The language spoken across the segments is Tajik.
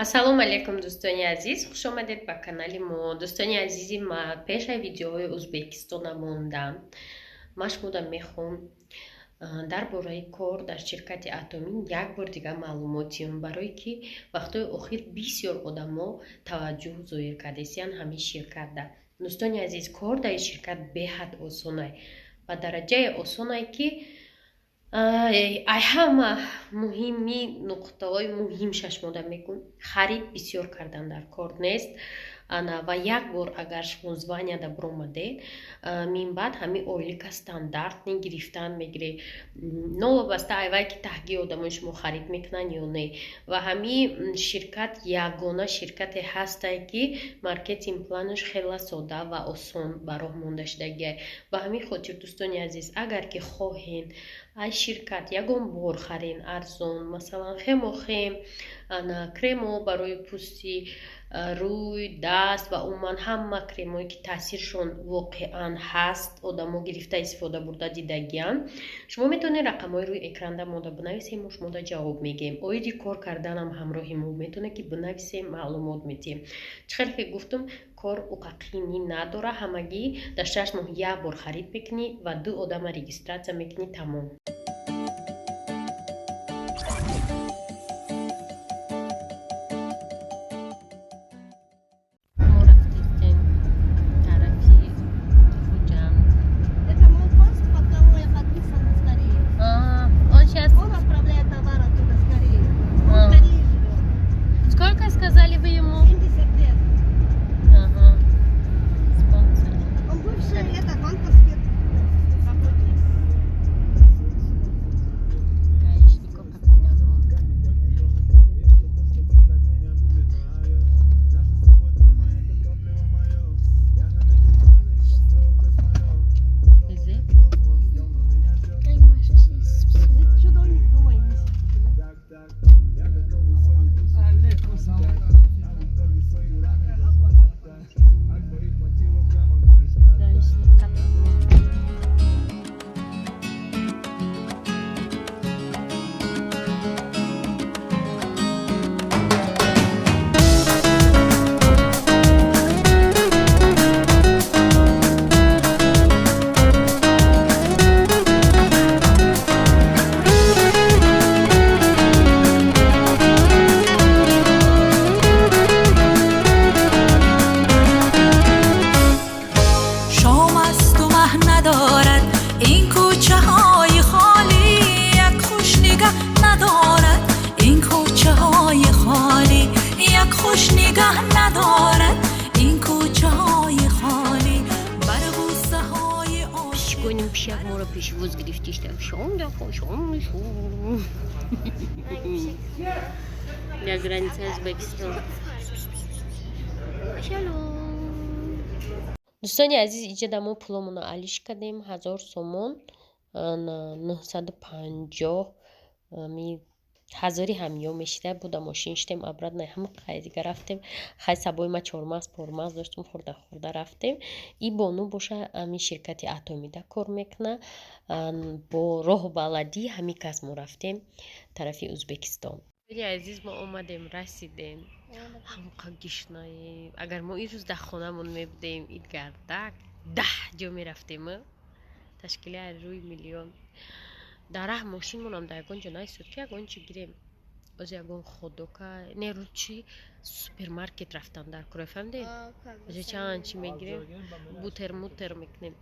Ассалому алайкум, дӯстони азиз, хушомадед ба канали мо. Дӯстони азизи ма, пешаи видеоҳои Узбекистона мондам. Ман шумода мехоҳам дар бораи кор дар ширкати Атомин як бор дигар маълумот диҳам, барое ки вақтҳои охир бисёр одамо таваҷҷӯҳ зоҳир кардесиянд ҳамин ширкатда. Дӯстони азиз, кор дар ин ширкат беҳад осонай, ба дараҷаи осонай, ки ай ҳама муҳими нуқтаҳои муҳим шашмода мекун: харид бисёр кардан дар кор нест. Ана ва як бор агар шумо званияда биромадед, минбаъд ҳамин ойлика стандартный гирифтан мегиред, новобаста айвай ки таҳги одамои шумо харид мекунанд ё не. Ва ҳамин ширкат ягона ширкате ҳастае, ки маркетинг планаш хела сода ва осон ба роҳ монда шудагиай. Ба ҳамин хотир, дӯстони азиз, агар ки хоҳен ай ширкат ягон бор харен арзон, масалан, хемохем, ана кремо барои пӯсти рӯй, даст ва умуман ҳама кремое, ки таъсиршон воқеан ҳаст, одамо гирифта истифода бурда дидагианд, шумо метавонед рақамҳои рӯи экранда мода бинависем, мо шумода ҷавоб мегӯем. Оиди кор карданам ҳамроҳи мо метавонед ки бинависем, маълумот медиҳем. Чӣ хеле ки гуфтум, кор уқақинӣ надора, ҳамагӣ дар 6 моҳ як бор харид мекунӣ ва ду одама регистрация мекунӣ, тамом. Мо рафтем тарафи Хуҷанд. Это мой пост, под кого я подписана в Корее. А, он сейчас. Он отправляет товар оттуда с Кореи. Он А. в Корее живет. Сколько сказали вы ему? 70 лет. Ага. Спонсор. Он бывший это, банковский работник. Гаишников капитан. Is it? Это что домик дома не сидит, да? Гаишник капитан. Шом асту маҳ надорад ин кӯчаҳои холӣ, як хуш нигаҳ надорад ин кӯчаҳои холӣ, як хуш нигаҳ надорад ин кӯчаҳои холӣ бар бӯсаҳои ошиқ. Гоним, пишак моро пешвоз гирифтишта. Шом да шом шом. Для границы Узбекистон. Шалом. Дӯстони азиз, иҷода мо пуломонро алиш кардем, 1000 сомон 950 ми ҳазори ҳамё мешида буда. Мошин шидем, обратно ҳама қайдига рафтем. Хай, сабои ма чормағз пормағз доштум, хӯрда хӯрда рафтем. И бону боша ҳамин ширкати Атомида кор мекуна. Бо роҳбаладӣ ҳамин кас мо рафтем тарафи Узбекистон. Дӯстони азиз, мо омадем, расидем, ҳамқа гишнаем. Агар мо ин рӯз дар хонамон мебудем, идгардак 10 ҷо мерафтем, ташкили рӯи миллион. Дар раҳ мошинмонам дар ягон ҷо наистод, ки ягон чи гирем. Оз ягон ходока не, рӯ чи супермаркет рафтан дар кура, фаҳмидем, ози чанд чи мегирем, бутер мутер мекунем.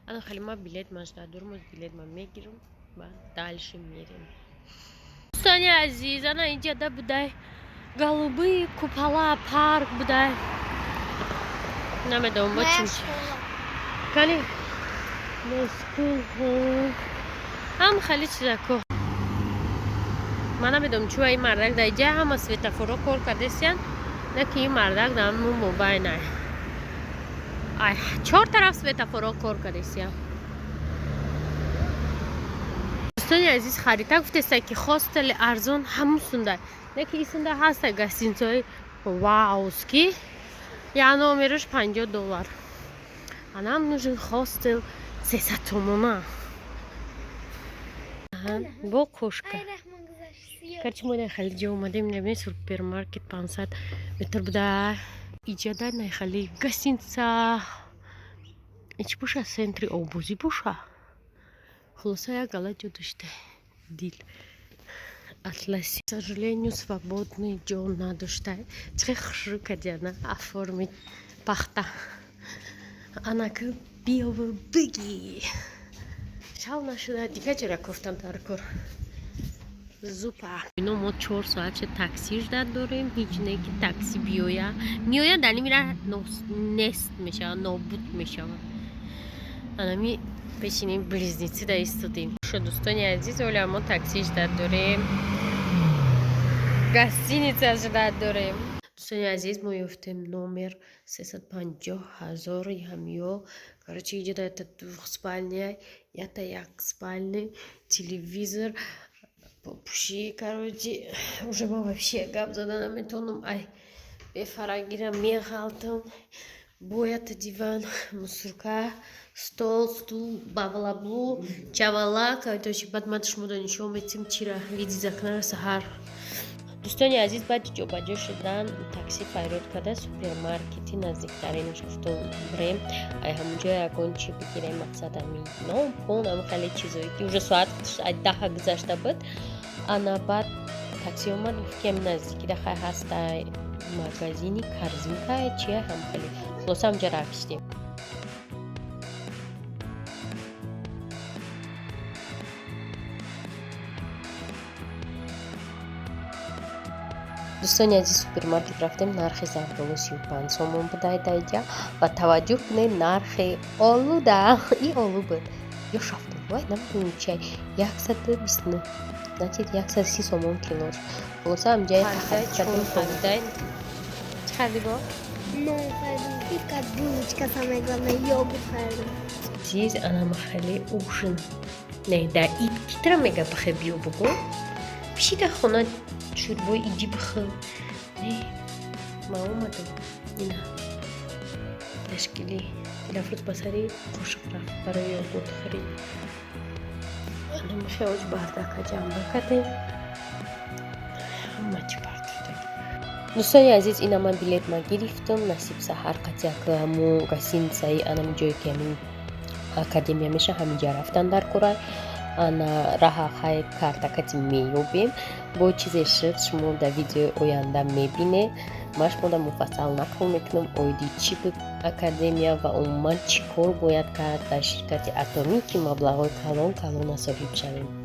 Ана хеле ма билет мажда дурмоз, билет ма мегирам ва дальше мерем. Дӯстони азиз, ана инҷада будай голубые купола, парк будай, намедонам бо Моя чи. школа. Кани Москва ҳам хеле чизако ман намедонам, чӯ ин мардак дар иҷа ҳама светофорҳо кор кардесиян, на ки ин мардак дар му мобайнай. Ай чор тараф светофорҳо кор кардесиян. Дӯстони азиз, харита гуфтеста, ки хостели арзон ҳамун сунда, не ки исунда ҳаста гостиницаҳои вауски, як номераш 50 доллар, а нам нужен хостел 300 сомона бо кошка. Ай, Рахмон гузашт, сиё. Короче, мо дар хали ҷо омадем, набинед, супермаркет 500 метр буда. Иҷада найхали гостиница. Чӣ боша, центри обозӣ боша. Хулоса, як галат ҷо дошта. Дил. Атласи. К сожалению, свободный ҷо надошта. Чӣ хушрӯ кардиана оформить пахта. Анака биёву бигӣ. Шав нашуда, дигар ҷора кофтан дар кор. Зупа. Ино мо 4 соат шуд такси ждать дорем, ҳеҷ не ки такси биёя. Меоя, дар ними раҳ нест мешавад, нобуд мешавад. Анами пешини Близнецы да истодем. Шо, дӯстони азиз, оля мо такси ждать дорем. Гостиница ждать дорем. Дӯстони азиз, мо ёфтем номер 350 000 ҳамё. Короче, иҷода это двухспальня, ята як спальный, телевизор, попуши. Короче, уже мо вообще гап зада наметавонам. Ай, бефарангира меғалтам. Боята диван, мусорка, стол, стул, бавлаблу, чавала. Короче, баъд ман шуморо нишон метим, чира вид из окна саҳар. Дӯстони азиз, баъди ҷобаҷо шудан такси фарёд карда, супермаркети наздиктаринаш гуфтум бирем, ай ҳамунҷо ягон чи бигирем, мақсад ами нон, пон, ами хеле чизое ки уже соат 10 гузашта буд. Ана баъд такси омад, гуфт ки ами наздикида хай ҳаста магазини Корзинка, чия, ҳам хеле. Хулоса, ҳамҷа рафтем. Дӯстони азиз, супермаркет рафтем, нархи зардолу 35 сомон буда даиҷа ва таваҷҷӯҳ кунед, нархи олуда, и олу буд ё шафтолу, намедонем чиай, 129, значит, 130 сомон килош. Хулоса, ҳамҷае кардем. Чӣ харди бо? Нон харидам, пивка, булочка, самое главное, йогурт харидам. Чиз анама хеле ужин не да ид китра мега бихе, биё бугӯ, пиши дар хона, шӯрбои иди бихӯр. Не, ма омадам, ина ташкили. Дилафрӯз ба сари қошиқ рафт барои йогурт харид. Анама хелоҷ бардака ҷамъ кардем, ҳама чӣ партофтем. Дӯстони азиз, ина ман билет ма гирифтам. Насиб, саҳар қатъяк ҳамун гостиницаи анами ҷое ки ҳамин академия меша, ҳаминҷа рафтан дар кора. Ана раҳа хай картакати меёбем. Бо чизе шуд, шумо дар видеои оянда мебинед. Ман шумода муфассал нақл мекунам, оиди чӣ буд академия ва умуман чӣ кор бояд кард дар ширкати Атомӣ, ки маблағҳои калон калона соҳиб шавем.